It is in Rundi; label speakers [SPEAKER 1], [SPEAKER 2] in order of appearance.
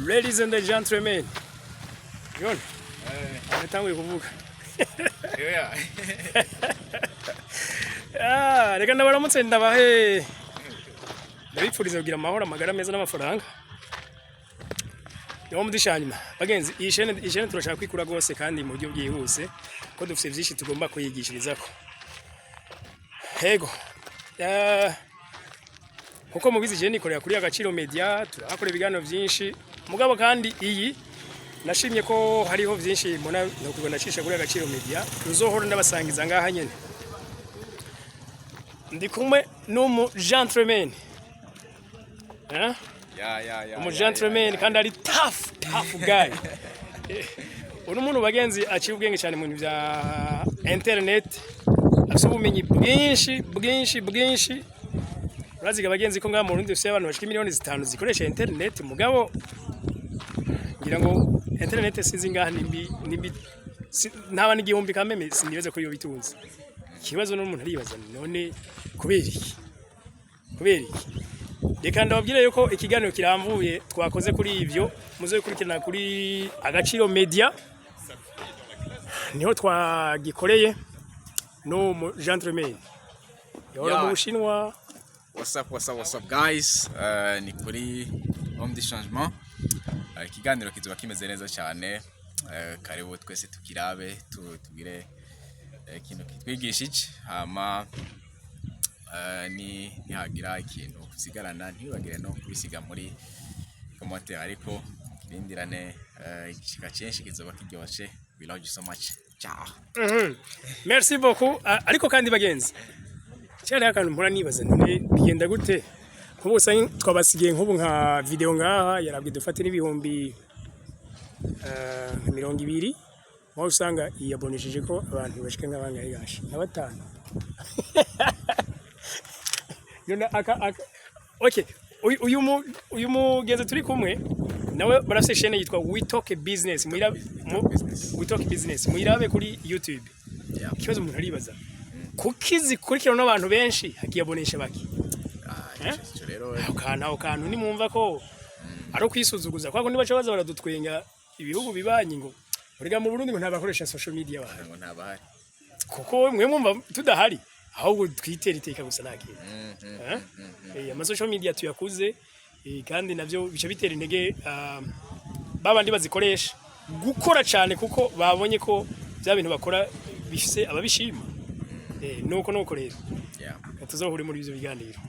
[SPEAKER 1] Ladies and gentlemen. Yone, natanguye kuvuga. Ah, reka ndabaramutse, ndabahe, ndabipfuriza kugira amahoro, amagara meza n'amafaranga. Niwo mudisha nyuma. Bagenzi, iyi chaîne turashaka kwikura rwose kandi mu buryo bwihuse, ko dufite byinshi tugomba kuyigishirizako. Hego. Nkuko mubizi, je nikorera kuri Agaciro Media, turakora ibiganiro byinshi. Mugabo kandi iyi nashimye ko hariho byinshi mbona no ndacisha kuri Agaciro Media, tuzohora ndabasangiza ngaha nyene. Ndi kumwe n'umu gentleman. Eh?
[SPEAKER 2] Ya.
[SPEAKER 1] Umu gentleman kandi ari tough, tough guy. Uno muntu, bagenzi, aciye ubwenge cyane mu bintu bya internet, afite ubumenyi bwinshi bwinshi bwinshi. Uraziga, bagenzi, ko ngaha mu Burundi dufite abantu bashika miliyoni 5 zikoresha internet, mugabo ngira ngo internet sinzi ngaha nimbi nimbi ntaba n'igihumbi kameme, sinibaza ko iyo bitunze. Ikibazo n'umuntu aribaza, none kubera iki? Kubera iki? Reka ndababwire yuko ikiganiro kiramvuye twakoze kuri ivyo muzobikurikirana kuri Agaciro Media, niho twagikoreye no mu gentleman yahora mu Bushinwa.
[SPEAKER 2] What's up, what's up, what's up, guys? Ni kuri Homme du Changement. Ikiganiro kizoba kimeze neza cyane. Karibu twese tukirabe, tugire ikintu kitwigisha iki. Hama ni nihagira ikintu usigarana, ntibibagire no kubisiga muri commentaire, ariko kirindirane igishika cyinshi kizoba kiryoshe. We love you so much. Ciao.
[SPEAKER 1] Merci beaucoup. Ah, ariko kandi bagenzi, cyari akantu mpora nibaza, none bigenda gute nk'ubu usanga twabasigiye nk'ubu nka video ngaha yarabwe dufate n'ibihumbi 20, aho usanga yiyabonesheje ko abantu bashika nk'abangahe gashi, nka batanu. None aka okay, uyu mugenzi turi kumwe nawe barafise chaîne yitwa We Talk Business, muyirabe
[SPEAKER 2] Business.
[SPEAKER 1] We Talk Business, muyirabe kuri YouTube. Ikibazo umuntu aribaza, kuki zikurikirana n'abantu benshi hakiyabonesha bake?
[SPEAKER 2] Ah,
[SPEAKER 1] Eh?
[SPEAKER 2] ico rero
[SPEAKER 1] Aho kantu nimwumva ko ari ukwisuzuguza, kwa kundi baca baza baradutwenga ibihugu bibanyi ngo urega mu Burundi ngo ntabakoresha social media bahari.
[SPEAKER 2] Ngo ntabahari.
[SPEAKER 1] Kuko mwe mwumva tudahari, ahubwo twitera iteka gusa, nta kintu. Eh? Ama social media tuyakuze, kandi navyo bica bitera intege babandi bazikoresha gukora cyane, kuko babonye ko bya bintu bakora bifise ababishima. Nuko rero tuzohure muri ivyo biganiro.